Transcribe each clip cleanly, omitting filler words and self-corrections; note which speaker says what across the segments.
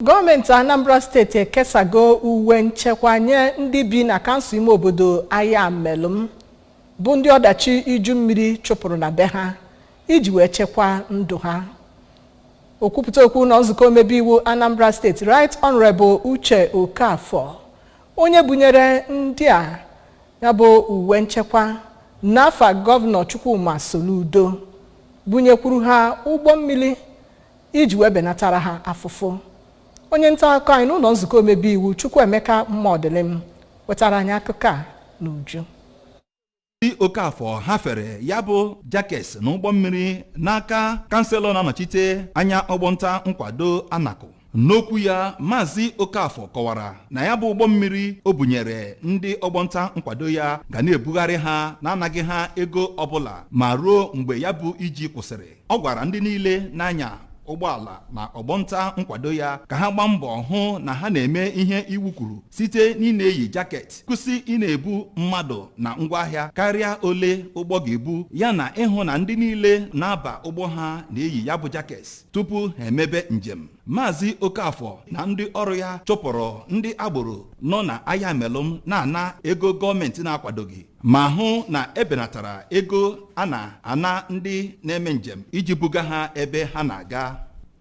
Speaker 1: Gọọmenti Anambra Steeti ekesago uwe nchekwa nye ndị bi na kansụl ime obodo Ayamelụm, bụ ndị ọdachi iju mmiri chụpụrụ na be ha, iji wee chekwaa ndụ ha. Okwupụta okwu ụlọ nzukọ omebe iwu Anambra Steeti, Right Honorable Uche Okafor, onye bunyere ndị a ya bụ uwe nchekwa n'afa Gọvanọ Chukwuma Soludo, bunyekwuru ha ụgbọ mmiri iji wee benatara ha afụfụ. Onye nta akụkọ anyị n'ụlọ nzukọ omebe iwu, Chukwuemeka Mmọdịlim, wetara anyị akụkọ a n'uju.
Speaker 2: Ndị Okafọ hafere ya bụ jackets na ụgbọ mmiri n'aka councillor na-anọchite anya ọgbọnta nkwado Anakụ. N'okwu ya, Maazị Okafọ kọwara na ya bụ ụgbọ mmiri o bunyere ndị ọgbọnta nkwado ya ga na-ebugharị ha na-anaghị ha ego ọbụla ma ruo mgbe ya bụ iji kwụsịrị. Ọ gwara ndị niile na-anya ụgbọala na ọgbọnta nkwado ya ka ha gbaa mbọ hụ na ha na-eme ihe iwu kwuru site n'ị na-eyi jacket, kwụsị ị na-ebu mmadụ na ngwaahịa karịa ole ụgbọ ga-ebu, ya na ịhụ na ndị niile na-aba ụgbọ ha na-eyi ya bụ jacket tupu ha emebe njem. Maazị Okafọ na ndị ọrụ ya chụpụrụ ndị agboro nọ na Ayamelụm na-ana ego gọọmenti na-akwadoghị, ma hụ na ebenatara ego a na-ana ndị na-eme njem iji buga ha ebe ha na-aga.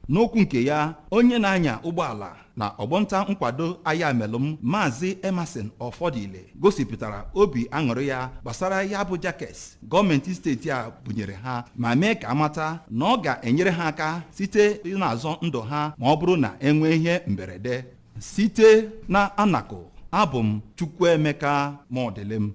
Speaker 2: N'okwu nke ya, onye na-anya ụgbọala na ọgbọnta nkwado Ayamelụm, Maazị Emerson Ọfọdịle, gosipụtara obi aṅụrị ya gbasara ya bụ jackets gọọmenti steeti a bunyere ha, ma mee ka amata na ọ ga-enyere ha aka site ịna-azọ ndụ ha ma ọ bụrụ na enwee ihe mberede. Site na Anakụ, abụ m Chukwuemeka Mọdịlim.